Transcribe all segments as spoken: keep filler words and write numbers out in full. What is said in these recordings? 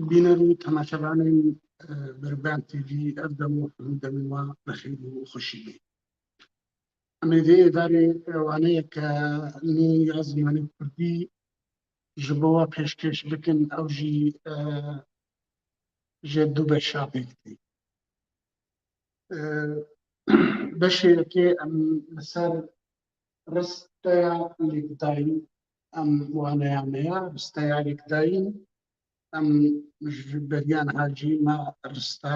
Bîner û temaşevanên, e, Berben T V, ev dem û hemû demên wan bi xêr û xweşî bê. Em ê vê êvarê waneyeke nû ya zimanê kurdî ji bo we pêşkêş bikin, ew jî, e, ji du beşa pêk tê. E, beşê yekê em li ser risteya lêkdayîn, em waneya me ya, risteya lêkdayîn, em ji beriya niha jî me rista,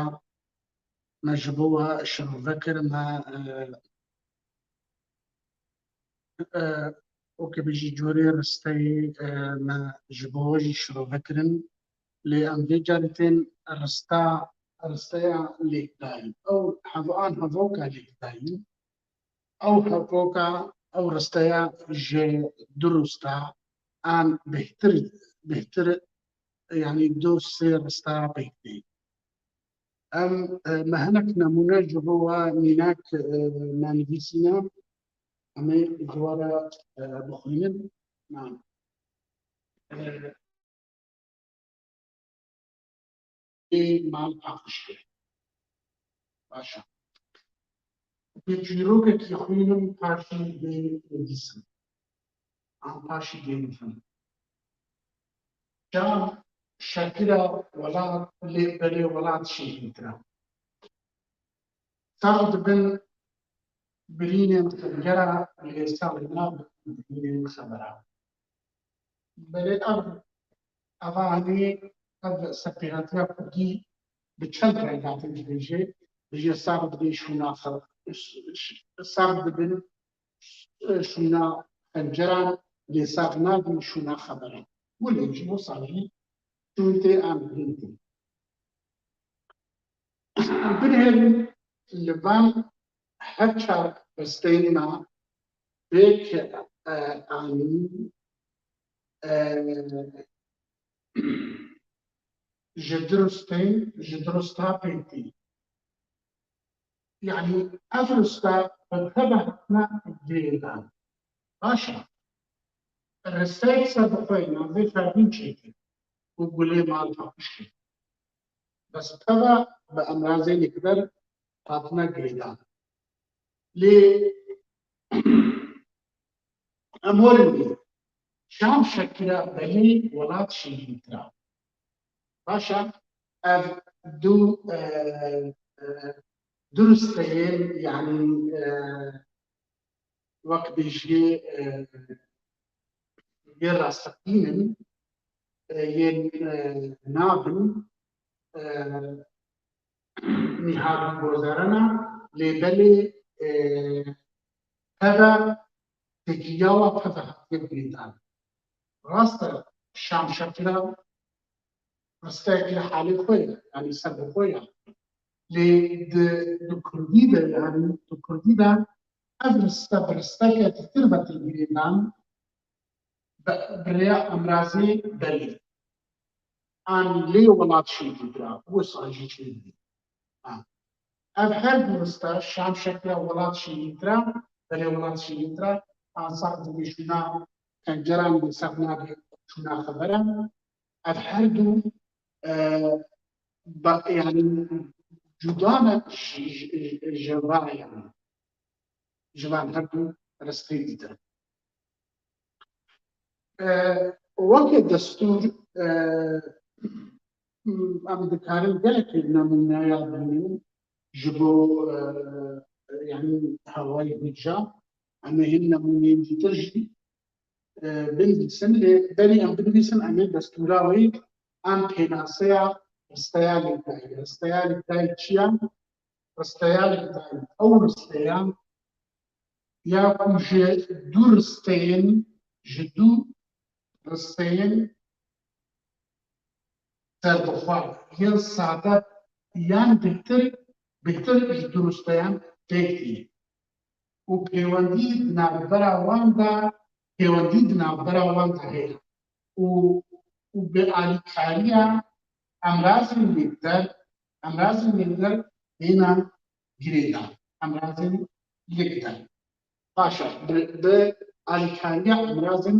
me ji bo we şirove kir, me, e, e, weke bêjî corê risteyê, e, me ji bo we jî şirove kirin. Lê em vê carê tên rista, risteya lêkdayîn. Ew hev-, an hevoka lêkdayîn. Ew hevoka, ew risteya ji du rista an bêhtir, bêhtir, yanî du sê rista pêk tê. Em, e, me hinek nemûne ji bo we mînak, e, me nivîsîne. Em ê ji we re, e, bixwînin. Na. E, ê mal paqij kir. Baş e. Bi çîrokekî xwînim paşî bê nivîsim. An paşî bê nivîsim. Şam şekila welat lê belê welat şehîdra. Sax dibin birînên xingera lê sax nabin birînên xebera. Belê ev, eva henî ev serpêhatiya kurdî bi çend rengê hatin dibêje, dibêje sax dibê şûna xew-, sax dibin şûna xenceran, lê sax nabin şûna xeberan. Welê ji bo sax jî şûn tê an birîn tê. Em binêrin li van her çar risteyên me pêk, e, anî, e, ji du risteyên, ji du rista pêk tê. Yanî ev rista bi teva hatine girêdan. Baş e. Risteyek ser bi xwe navê Ferdîn çêkir û gulê mal paqij kir. Bes teva bi emrazê lêkder hatine girêdan. Lê em werin lê. Şam şekila belê welat şehîdra. Baş e, ev du, e, e, du risteyên, yanî, e, wek bêjiyê, e, yê rasteqîn in, e, yên, e, nabin, e, nîha gozerana, lê belê, e, peve têkiliya wa peve hatiye girêdan. Rast e, Şam şekila risteyek li halê xwe ye, yanî ser bi xwe ye. Lê di, di kurdî de, yanî di kurdî de ev riste bi risteke ditir ve tê girêdan, bi, bi rêya emrazê belê. An lê welat şehîdra, wisa jî çêdibî. Ha. Ev her du rista, Şam şekla welat şehîdra, belê welat şehîdra, an sax dibê şûna xenceran, lê sax nabê şûna xeberan. Ev her du, e, ba-, yanî cuda ne ji, ji, ji van, yanî ji van her du ristê dîtin. E, weke destûr, e, em dikarin gelekî nemûneya bînin ji bo, e, yanî hewayê hêja. Em ê hin nemûneyên dîtir jî, e, binivîsin, lê berî em binivîsin, em ê destûra wê an pênaseya risteya lêkdayî. Risteya lêkdayî çi ye? Risteya lêkdayî ew risteya ya ku ji du risteyên, ji du risteyên serbixwe yên sade yan bêhtir, bêhtir ji du risteyan pêk tê. Û pêwendî di navbera wan de, pêwendî di navbera wan de heye. Û, û bi alîkariya emrazên lêkder, emrazên lêkder têne girêdan. Emrazên lêkder. Baş e, bi, bi alîkariya emrazên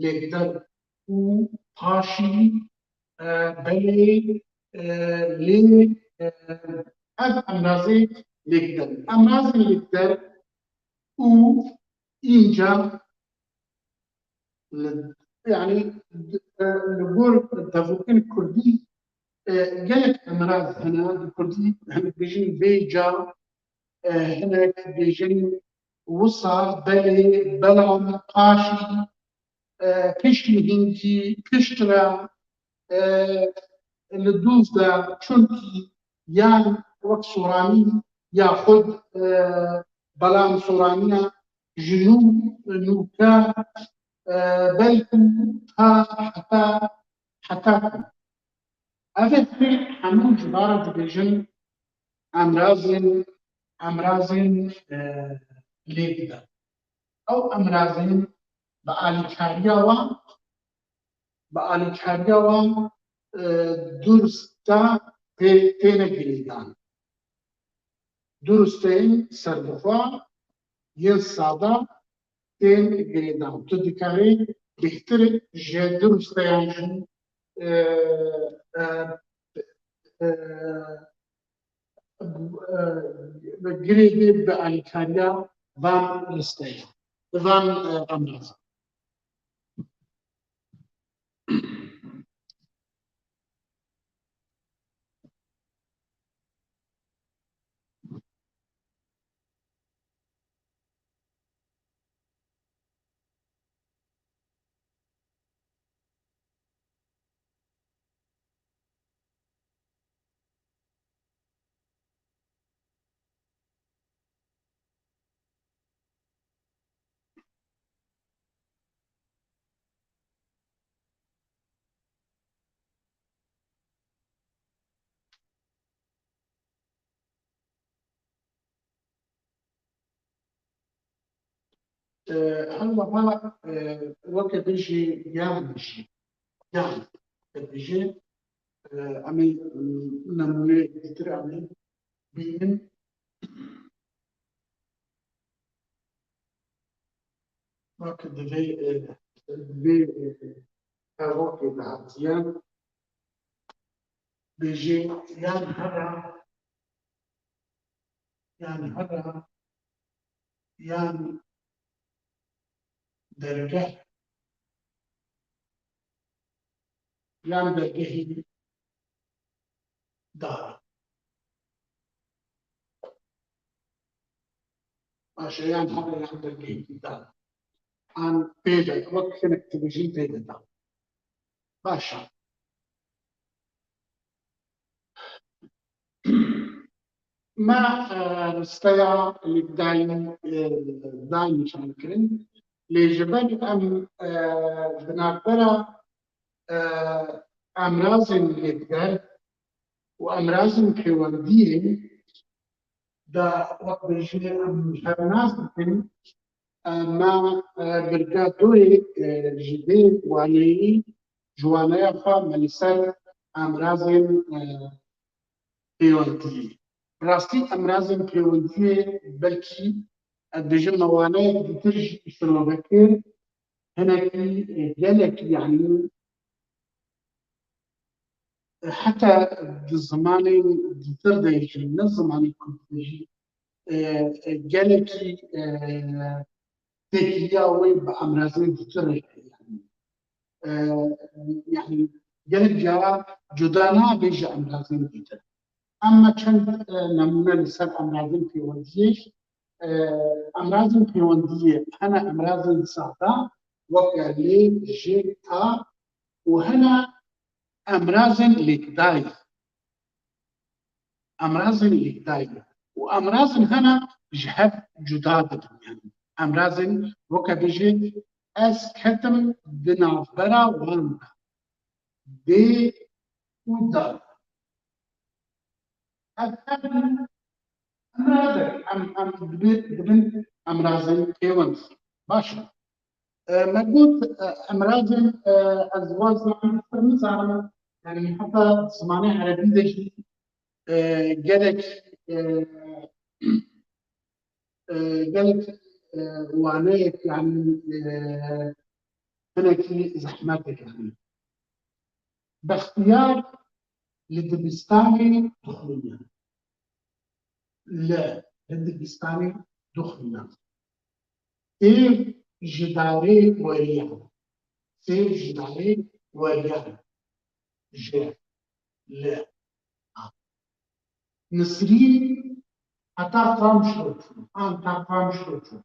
lêkder û paşî e, belê, e, lê, e, ev emrazê lêkder. Emrazê lêkder û înca li, yanî, e, li gor devokên kurdî, e, gelek emraz hene, di kurdî hinek dibêjin vêca, e, hinek dibêjin wisa, belê, belam, paşî, e, piştî, hingî, piştre, e, li dûv de, çunkî, yan wek soranî, yaxud, e, belam soraniya ji nû, nûke, e, belkû ta heta, heta ku. Ev ê hemû ji va re dibêjin emrazên, emrazên, e, lêk de. Ew emrazên bi alîkariya wan, bi alîkariya wan, e, dursta tê-, têne girêdan. Durusteyên serbixwe yên sada tên girêdan. Tu dikarî bêhtir ji durusteyan jî, e, e, e, e, girêdê bi alîkariya van risteyan, van, e, emrazan. E, hemla, e, weke bêjî yan jî, yan, e, bêjî, e, em ê, e, nemûneyek dîtir em ê bînin. Weke divê, e, divê, e, hevokê dihatiye. Bêjê yan here, yan here, yan dergeh, yan dergehî dar. Baş e, yan here, yan dergehî dar. An pê de, wek hinek dibêjin pê de dar. Baş e. Me, e, risteya lêkdayî, e, dayî nîşan kirin. Lê ji ber em, e, di navbera, e, emrazên lêkder û emrazên pêwendiyê de, wek bêjî, em hev nas dikin, e, me, e, birga doyê, e, ji vê waneyî, ji waneya xwe me li ser emrazên, e, pêwendiyê. Rastî emrazên pêwendiyê belkî, e, dibêjim me waneyek dîtir jî şirove kir, hinekî, e, gelekî, yanî, e, heta di zimanên dîtir de jî, ne zimanê kurdî de jî, e, e, gelekî, e, têkiliya wê bi emrazên dîtir re heye. Yanî, e, yanî gelek cara cuda nabe ji emrazên dîtir. Ema çend, e, nemûne li ser emrazên pêwendiyê, e, emrazên pêwendiyê hene emrazên sade, weke lê, jê, ta û hene emrazên lêkdayî. Emrazên lêkdayî û emrazên hene ji hev cuda dibin. Yanî emrazên weke bêjê ez ketim di navbera wan de. Dê û da. Ev her du emrazek, em, em dibi-, dibin emrazên pêwendî. Baş e. E, me got, e, emrazên, e, ez wazim pir nizanim, yanî heta zimanê erebî de jî, e, gelek, e, e, gelek, e, waneyek, yanî, e, hinekî zehmet e, yanî. Bextiyar li dibistanê dixwîne. Li, li dibistanê dixwîne. Sê ji darê weriya. Sê ji darê weriya. Ji, li. Nisrîn heta Qamişlo çû, an ta Qamişlo çû.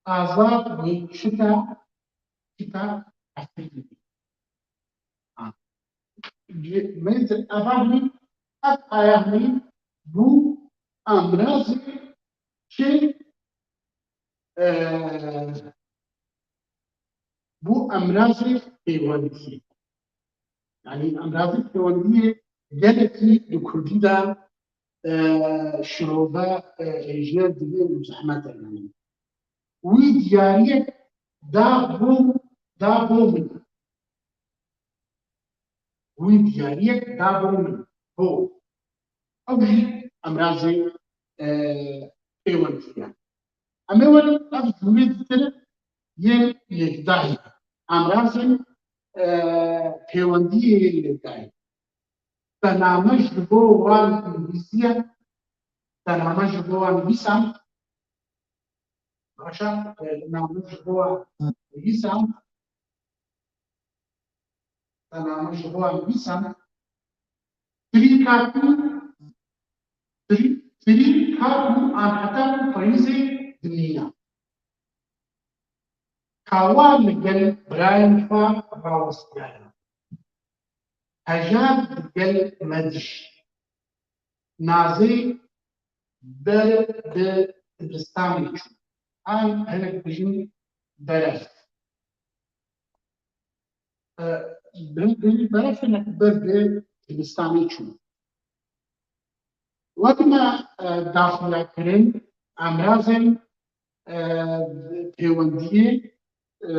Azad wê çita, çita Efrînê. An. Ji, mêze eva hîn, ev aya hîn bû amrazê çi, e, bû amrazê pêwendiyê. Yanî amrazê pêwendiyê gelekî di kurdî de, e, şirove, e, hêjiyê divê û zehmet e yanî. Wî diyariyek da bo, da bo min. Wî diyariyek da bo min. Bo. Ew jî amrazê, e, pêwendiyê ye. Em ê werin ev cûrê ditir yên yekdayî. Amrazên, e, pêwendiyê yên yekdayî. Te name ji bo wan nivîsiye? Te name ji bo wan nivîsand? Baş e, e, name ji bo wan nivîsand? Te name ji bo wan nivîsand? Tirî ka ku, tirî, tirî ka ku an heta ku payîzê dimîne. Kawa li gel birayên xwe rawestiyaya. Hejar digel me dişt. Nazê ber bi dibistanê çû. An hinek bijin beref. E, ber, ber, beref hinek ber bi dibistanê çû. Wek me, e, daxuya kirin, amrazên, e, pêwendiyê, e,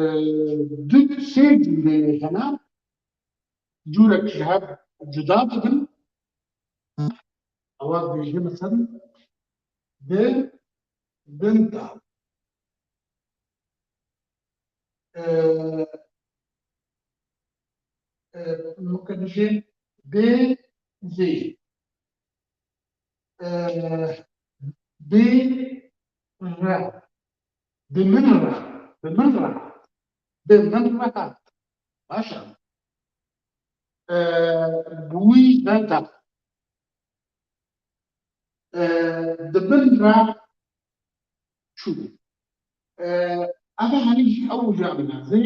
du sê cûrê hene. Cûrek ji hev cuda dibin. Ewa dibêje, mesela, di bin de, e, e, mukebijê bê zê, e, bê re, bi min re, bi min re, bi min re hat. Baş e. E, bi wî ve de. E, di bin re çû. E, ev herî jî ew jî amrazê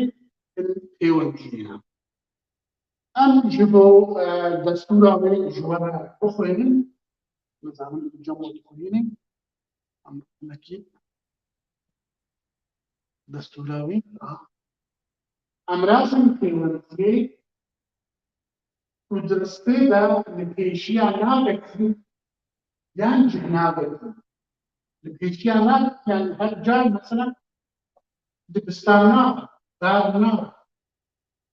pêwendiyê ye. Em ji bo, e, destûra wê ji we re bixwînin. Nizanim cem we dixwînin. Em hinekî destûra wî. Ah. Amrazên pêwendiyê û di ristê de li pêşiya navekî yan cihnavekî, li pêşiya navekî, yanî her car, mesela, dibistan nav, dar nav,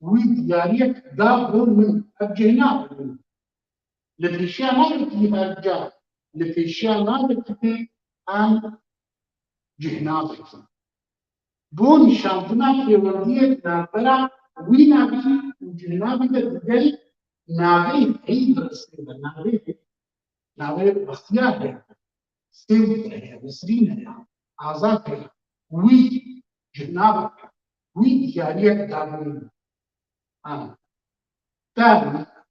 wî diyariyek da bo min, ev cihnav e min. Li pêşiya navekî her car, li pêşiya navekî em cihnavekî. Bo nîşandina pêwendiyê di navbera wî navî û cihnavî de digel navê heyî diristê de, navê, navê Bextiyar heye, Sêwît heye, Nisrîn heye, Azad heye, wî cihnavek, wî diyariyek dabûn. Ha. Te,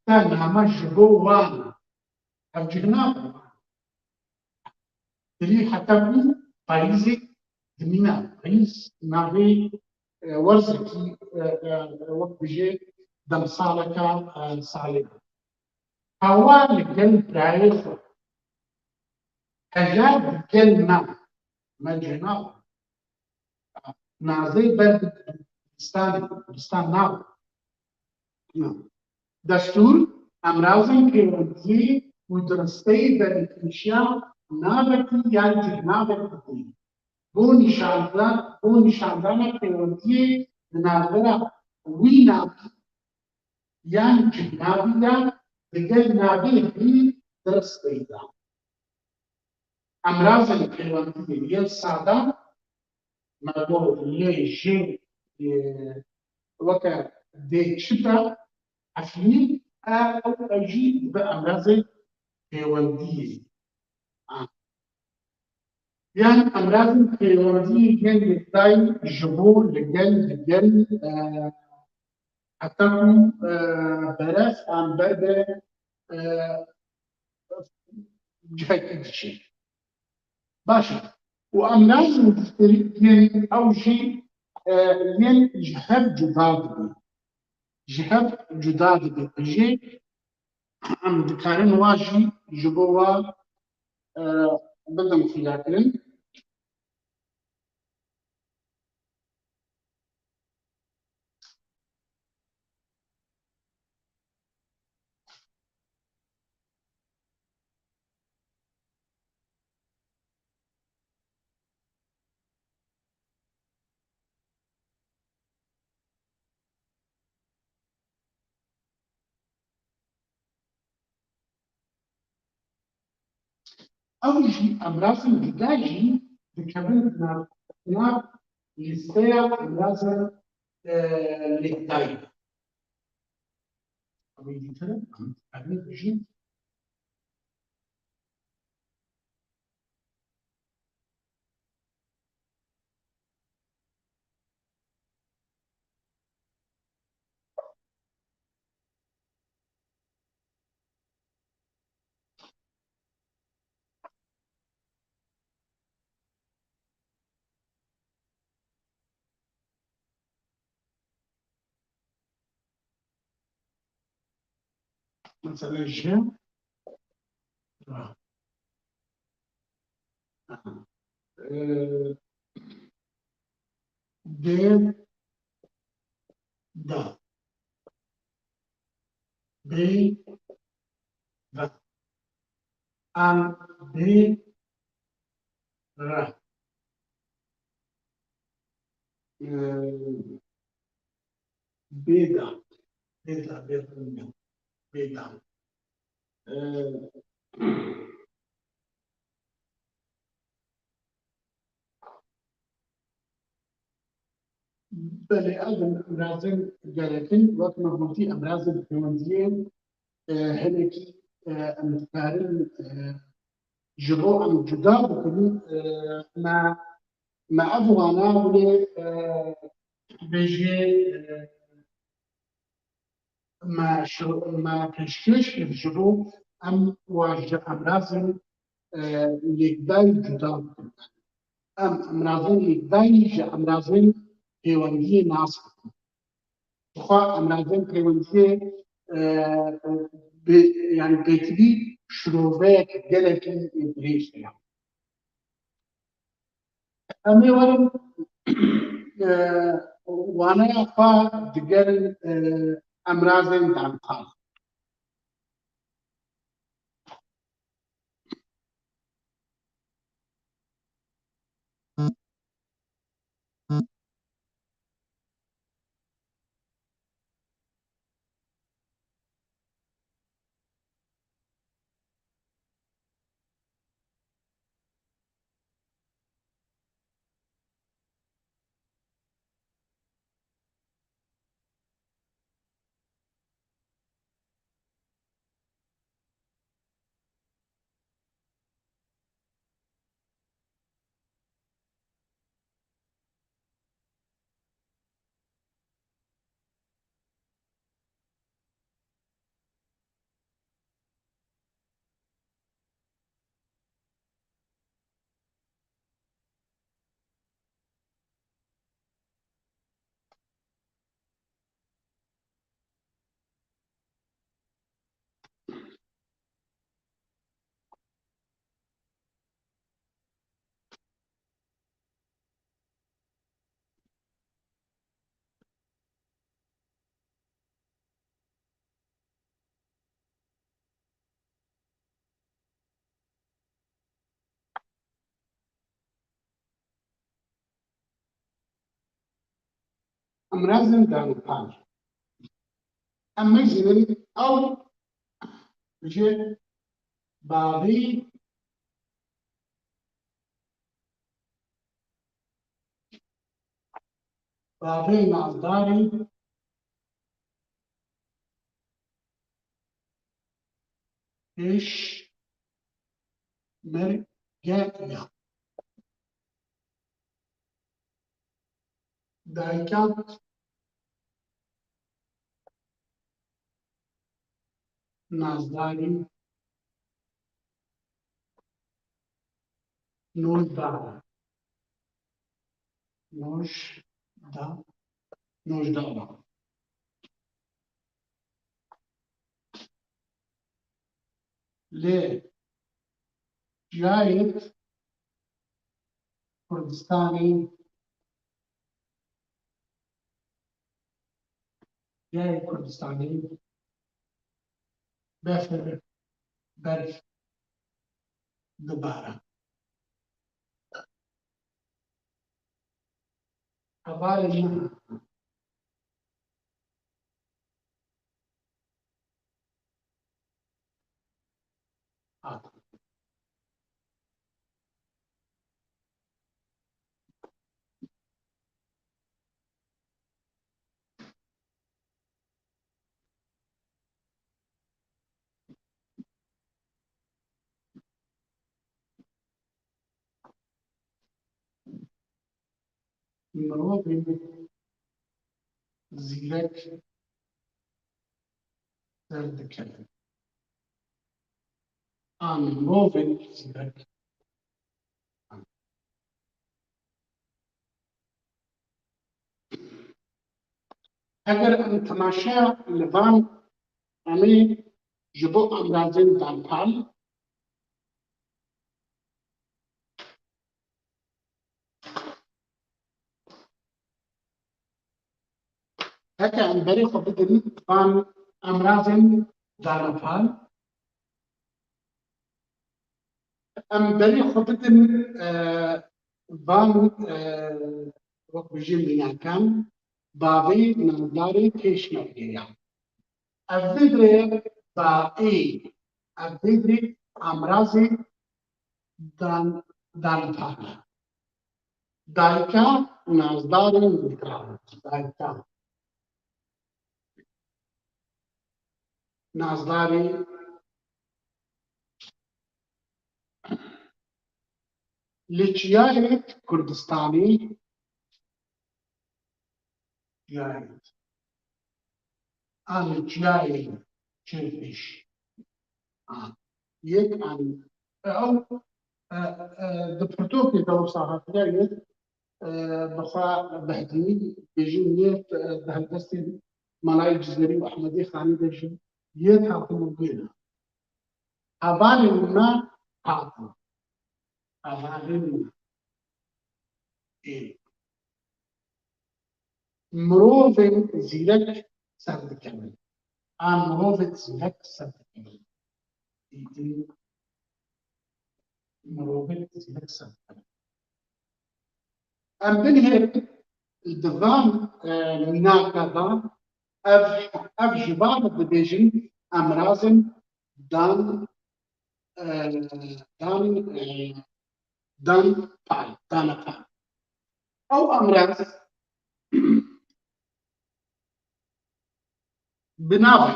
te name ji bo wan. Ev cih nabe. Dilî heta ku payîzê dimîne. Payîz navê, e, werzekî, e, e, wek bijê demsaleke, e, salê. Kawa li gel birayê xwe. Heja digel me. Me cih nabe. Nazê ber bi dibistan, dibistan nabe. Destûr, emrazên pêwendiyê û diristeyê berîpêşiya navekî yan cihnavekî didin. Bo nîşandina, bo nîşandana pêwendiyê di navbera wî navî yan cihnavî de digel navê heyî diristeyî de. Emrazên pêwendiyê yên sade, me got lê jê, e, weke dê çi be, Efînî, e, ew, ew jî dibe emrazê pêwendiyê. A. Yan emrazên pêwendiyê yên yekdayî ji bo li gel, li gel, e, heta ku, e, beref an ber be, e, cihekî diçe. Baş e. Û emrazên dîtirî yên ew jî, e, yên ji hev cuda dibe. Ji hev cuda dibe. Jî em dikarin wa jî ji bo wa, e, bidin xuyakirin. Ew jî emrazên cuda jî dikevin nav, nav lîsteya emrazên, e, lêkdayî. Ew ê dîtin, em, em ê bijîn. Mesela ji, ra. Aha. Ee, de, da. Be, da. An, be, ra. Ee, Bêda. Bêda, bêda, bêda. Ee, belê, ev in emrazên gerek in, wek me gotî, emrazên pêwendiyê, e, hinekî, e, em dikarin, e, ji bo em cuda bikin, e, me, me ev wana wile, e, bêjê, e, me şi-, me pêşkêş kir ji bo em wa ji emrazên, e, yekdayî cuda bikin. Em emrazên yekdayî ji emrazên pêwendiyê nas bikin. Xwe emrazên pêwendiyê, e, e, bi, yani pêtivî şiroveyek gelekî dirêj heye. Em ê werin, e, waneya xwe digel, e, emrazên danqal. Emrazên danqal. Em mezînin ew ji bavê, bavê navdarî, pêşmerge ya. Dayika nazdarî nojdar e. Nojda, nojdar e. Lê cihayê Kurdistanê, cihayê Kurdistanê befir, berf dibare. Hevalên min, mirovên zîrek derdikevin. An mirovên zîrek. Eger em temaşeya li van, em ê ji bo amrazên dantal, heke em berê xwe bidin van amrazên dantal, em berê xwe bidin, e, van, e, wek bijî mînakan, bavê nazdarê pêşmerge ya. Ev vê dirê bavê, ev vê dirê amrazê dan-, dantal e. Dayika nazdarê mînakan, dayika nazdarê li çiyayê Kurdistanê, çiyayê, an çiyayê Çirpîş. A, yek an, e, ew, e, e, di pirtûkê de wisa hatiye yek, e, bi xwe behdînî bêjin yê, e, di helbestên Melayê Cizerî û Ehmedê Xanî de jî yê hatibû bûyê ne. Hevalên me hatin. Hevalên me. Ê. Mirovên zîrek serdikevin. A mirovên zîrek serdikevin. Îdî mirovên zîrek serdikevin. Em binêrin di van, e, mînaka de ev, ev ji van dibêjin em razin dan, e, dan, e, dan pal, dana pal. Ew amraz bi navê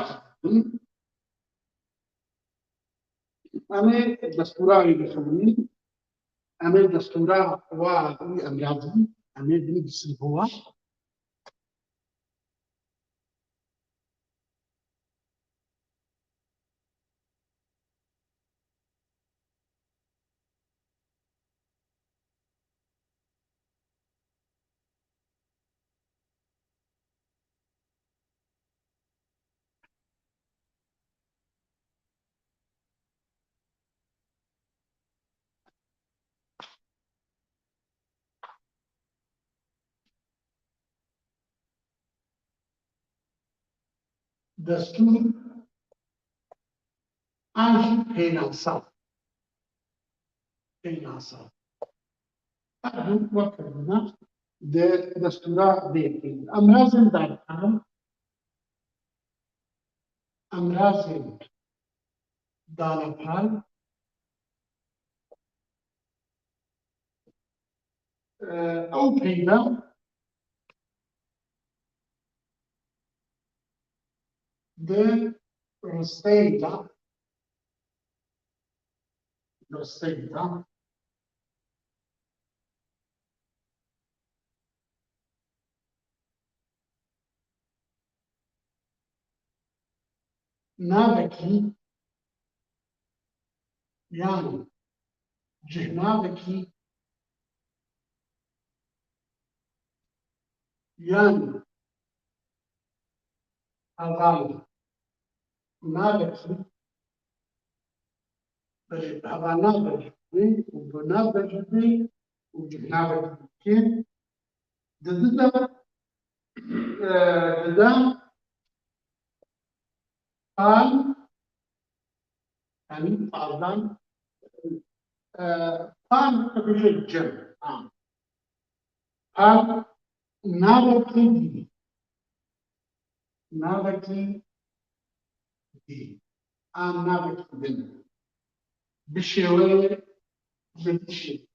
em ê destûra wî bixwînin, em ê destûra wa wî amrazî, em ê binivîsin bo wa. Destûr an jî pênasa. Pênasa. Her du wek kirine di destûra vê yekê. Em razên danepar, em razên danepar, e, ew peyve di risteyê de risteyî da. Navekî, yanî cihnavekî, yanî heval navekî, heval navekî û bi navekî û cihnavekî dide, e, dide pal, yanî paldan, e, pal dibêje cem. Ha. Pal navekî dî. Navekî dî. An navekî din. Bi şêweyê, bi vî şê-,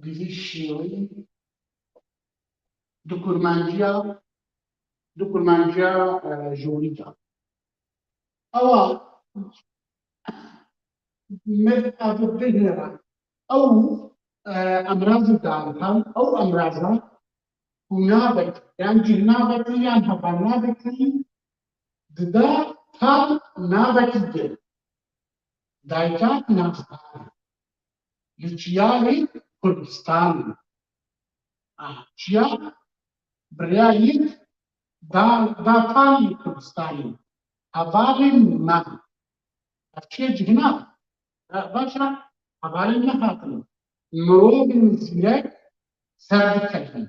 bi vî şêweyî di kurmanciya, di kurmanciya, e, jorî de. Ewa me ev bihêre. Ew, e, emrazî danitan, ew emraza ku navek, yan cihnavekî, yan hevalnavekî dida pal navekî din. Dayika Nazdan. Li çiyayê Kurdistanê. Ah, çiya bi rêya yek da, da pal Kurdistanê. Hevalên me. Ev çiye cihna. Baş e, hevalên me hatin. Mirovên zîrek ser dikevin.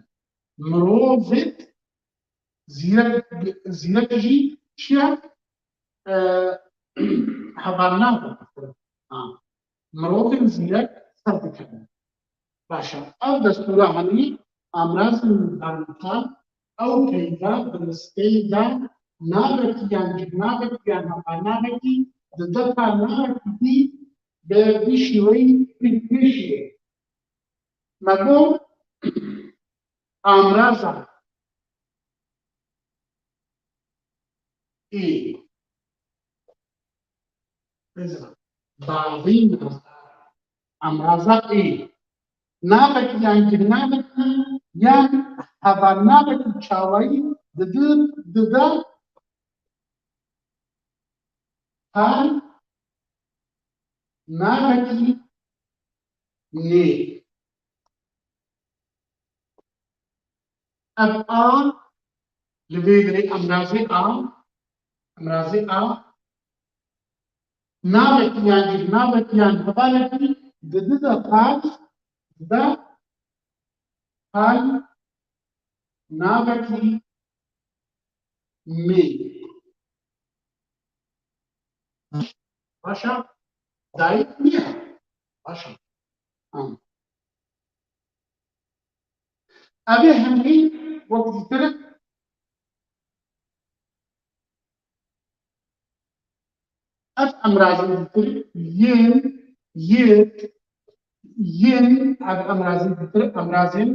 Mirovên zîrek, zîrek jî çi ye? E, heval nabin. Ha. Mirovên zîrek ser dikevin. Baş e. Ev destûra henî amrazên dantal ew peyva bi risteyê de navekî yan cihnavekî yan hevalnavekî dide pal navekî dî bi vî şêweyî pêşî. Me got amraza ê. Bavîn amraza ê. Navekî yan cihnavekî yan hevalnavekî çawayî didi, dida pal navekî nê. Ev a li vê dirê emrazê a, emrazê a, navekî yan cihnavekî yan hevalekî didi de pal, dida pal navekî mê. Baş e? Dayik niye? Baş e. Ha. Ev ê hemî wek dîtir, ev emrazên dîtir yên, yê, yên, ev emrazên dîtir, emrazên,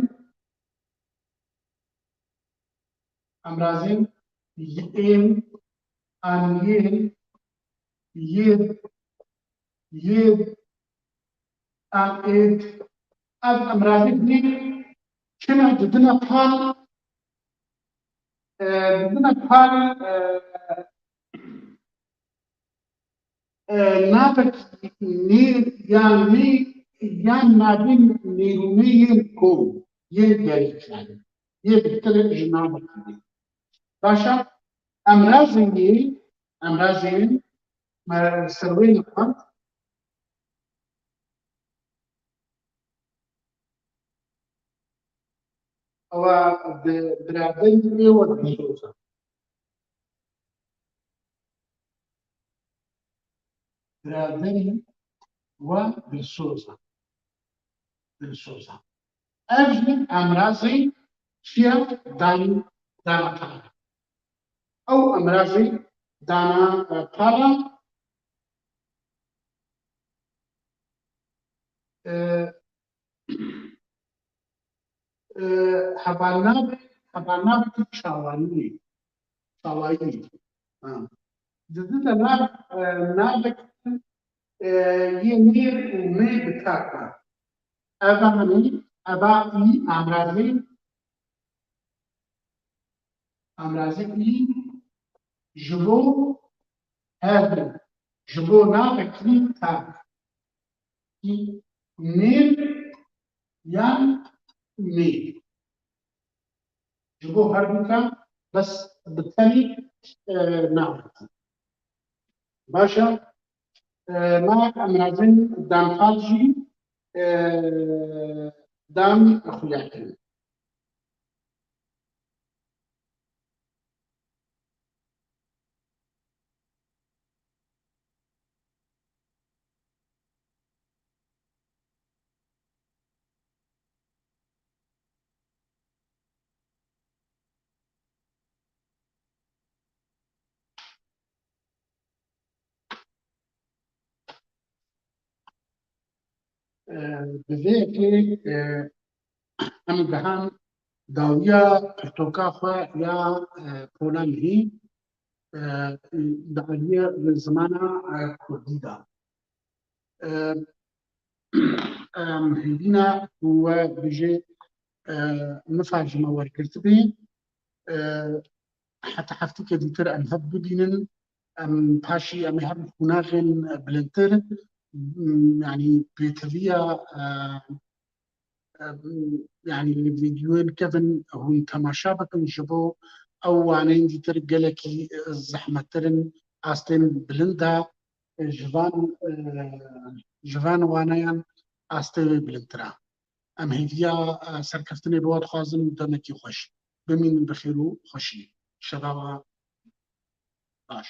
emrazên yên, an yên, yê, yê, an êd, ev emrazên hîn çi ne, didine pal, e, didine pal, e, e, navek nê yan nê yan navên nêrûnê yên kom, yên gelî, yanî yê bi tirek ji navekî dê. Baş e, emrazên yê, emrazên me ser wê nixwend. Ewa bi biraderî wê we dilsoz e. Biraderî we dilsoz e. Dilsoz e. Ev jî emrazê çi ye? Dayî, dana pala. Ew emrazê dana, e, pala, e, e, hevalnavê, hevalnavekî çawayî, çawayî. Ha. Didi de nav, e, navek, e, Yê nêr û mê bi tak e. Eva hanî, eva î, amrazê, amrazê î, ji bo her du, ji bo navekî tak. Î nêr yan nê. Ji bo her duka bes bi tenê, e, navekî. Baş e, e, me em razin danqal jî, e, dan xuya kirin. Bi vê yekê, e, em gihan dawiya pirtoka xwe ya, e, pola nihî, e, di aliyê zimana, e, kurdî de. E, em hêvîna ku we bijê, e, mifa ji me wergirtibî. E, heta hefteke dîtir em hev bibînin. Em paşî em ê herin qonaxên bilindtir, m, yanî pêtiviya, e, e, yanî vîdyoyên kevin hûn temaşa bikin, ji bo ew waneyên dîtir gelekî, e, zehmettir in, astên bilind de, e, ji van, e, ji van waneyan astê wê bilindtir e. Em hêviya, e, serkeftinê bi we dixwazin û demekî xweş. Bimînin bi xêr û xweşî. Şeva we baş.